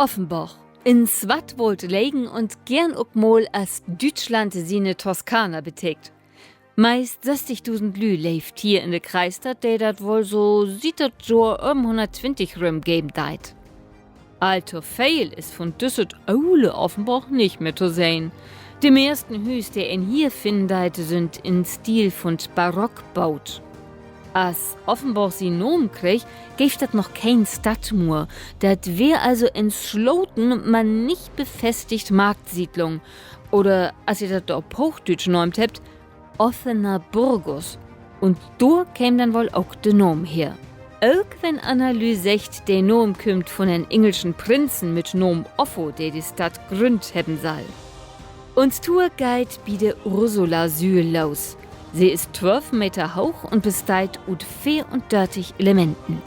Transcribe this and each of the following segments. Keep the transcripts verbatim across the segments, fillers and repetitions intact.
Offenborg, in Swattwoold legen un geern ok mal as Düütschland siene Toskana beteekt. Meist sösstigdusend Lüüd leevt hier in de Kreisstadt, de dat woll so siet dat Johr ölvenhunnerttwintig rüm geven deit. All to veel is vun düsset ole Offenborg nich mehr to sehn. De meersten Hüüs, de een hier finnen deit, sünd in Stil vun't Barock boot. As Offenborg sien Naam kreeg, geev dat noch keen Stadtmuer. Dat weer also en sloten, man nich befestigt Marktsiedlung. Oder, as se dat op Hoochdüütsch nöömt hebbt, offener Burgus. Un dor keem denn woll ok de Naam her. Ok wenn anner Lüüd seggt, de Naam kümmt vun en engelschen Prinzen mit Naam Offo, de de Stadt grünnt hebben sall. Uns Tour geiht bi de Ursula-Süül los. Se is twölf Meter hooch un besteiht ut veerundörtig Elementen.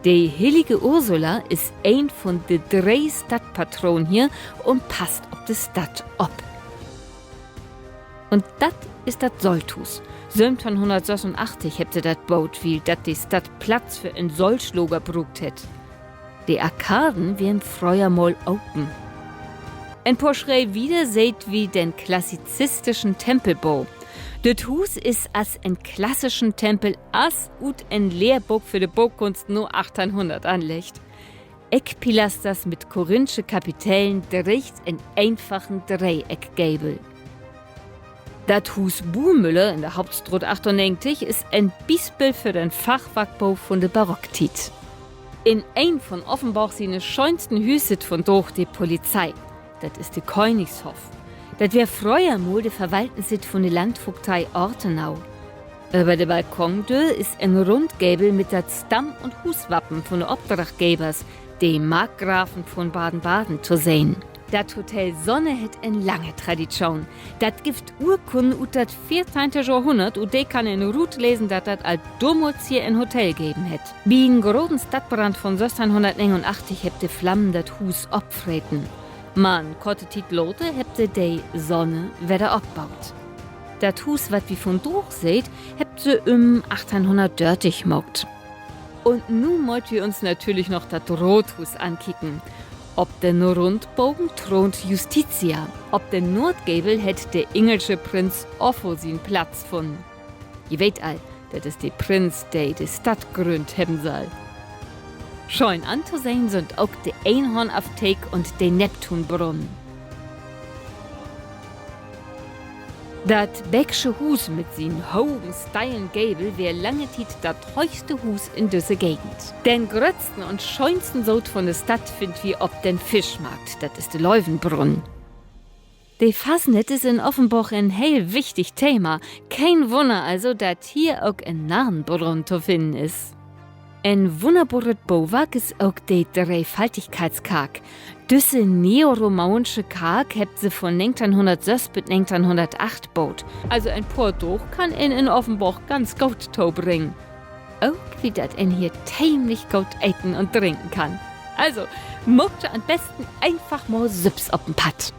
De hillige Ursula is een vun de dree Stadtpatronen hier un passt op de Stadt op. Un dat is dat Solthuus. Söventeihnhunnertsössunachtzig hebbt se dat boot, wiel dat de Stadt Platz för en Soltlager bruukt hett. De Arkaden weren fröher mal open. En poor Schreed wieder seht wi den klassizistischen Tempelbo. Dat Huus is as en klassischen Tempel, as ut en Lehrbook för de Bookunst na achteihnhunnert anleggt. Eckpilasters mit korintsche Kapitellen dreegt en eenfachen Dreeeckgevel. Dat Huus Bumüller in de Hauptstraat achtunnegentig is en Bispeel för den Fachwarkbo vun de Barocktiet. In een vun Offenborg siene schöönsten Hüüs sitt vundaag de Polizei. Dat is de Königshoff. Dat weer fröher mal de Verwaltenssitt vun de Landvogtei Ortenau. Över de Balkondöör is en Rundgevel mit dat Stamm- un Huuswappen vun de Opdraggevers, de Markgrafen vun Baden-Baden, to sehn. Dat Hotel Sonne hett en lange Traditschoon. Dat gifft Urkunnen ut dat veerteihnte Johrhunnert, ut de kann een rutlesen, dat dat al domals hier en Hotel geven hett. Bi en groten Stadtbrand vun sössteihnhunnertnegenunachtzig hebbt de Flammen dat Huus opfreten. Man korte Tiet later hebbt se de Sonne wedder opboot. Dat Huus, wat wi vundaag seht, hebbt se üm achteihnhunnertdörtig maakt. Un nu mööt wi uns natürlich noch dat Raathuus ankieken. Op den Rundbogen troont Justitia. Op den Noordgevel hett de engelsche Prinz Offo sien Platz funnen. Ji weet al, dat is de Prinz, de de Stadt grünnt hebben sall. Schöön antosehn sünd ok de Eenhoornaftheek un de Neptunbrunnen. Dat Becksche Huus mit sien hogen, steilen Gevel weer lange Tiet dat hööchste Huus in düsse Gegend. Den gröttsten un schöönsten Soot vun de Stadt finnt wi op den Fischmarkt, dat is de Löwenbrunnen. De Fasnet is in Offenborg en heel wichtig Thema. Keen Wunner also, dat hier ok en Narrenbrunnen to finnen is. En wunnerboret Bowark is ok de Dreefaltigkeitskark. Düsse neoromansche Kark hebbt se vun negenteihnhunnertsöss bit negenteihnhunnertacht boot. Also en poor Daag kann een in Offenborg ganz goot tobringen. Ok wiel dat een hier teemlich goot eten un drinken kann. Also, maakt jo an'n besten eenfach mal sülvst op den Padd.